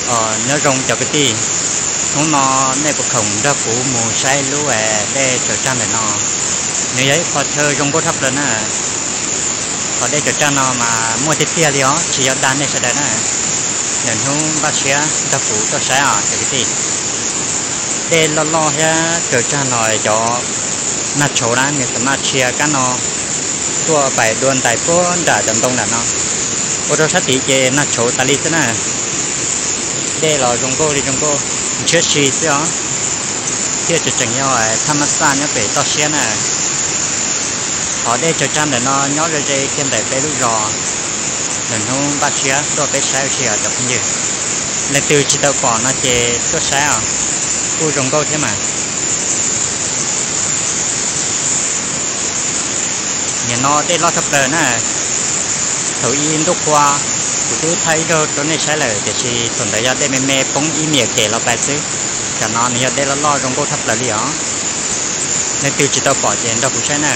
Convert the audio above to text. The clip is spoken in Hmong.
Nyob zoo cov kwv tij, hnub no nej puas khoom nrog kuv mus saib lub dej Tsaws Tsag ntawm no? Nws yog ib qho chaw zoo nkauj tshaj plaws na. Qhov dej Tsaws Tsag no mas muaj tiag tiag li os, tsis yog dag nej sawv daws na. Lwm hnub npaj siab nrog kuv tuaj saib os cov kwv tij. Dej loj loj thiab Tsaws Tsag no cov nag tshauv na nws txawm maj tshia kab no tuaj pais dua ntais puag nram cov ntoo nram no, ua rau sab tid ces nag tshauv tas li xwb na. Dej los zoo nkauj li zoo nkauj, ntshiab si xwb os, thiaj tseem tseem yog thaj mab xaj nyob pem toj siab na. Qhov dej Tsaws Tsag ntawm no nyob ze ze kiag ntawm peb lub zos. Lwm hnub npaj siab tuaj peb saib ua si os cov phooj ywg. Leej twg tsis tau pom no ces tuaj saib os, kuj zoo nkauj thiab mas. Nim no dej loj tshaj plaws na. Thaum ub ntuj qhua, kuv twb thaij ib zaug rau nej saib lawm tiam sis thaum ntawd yog dej me me poob ib niam kev los pais xwb. Tam no nws yog dej loj loj zoo nkauj tshaj plaws li os. Leej twg tsis tau pom ces nrog kuv saib na.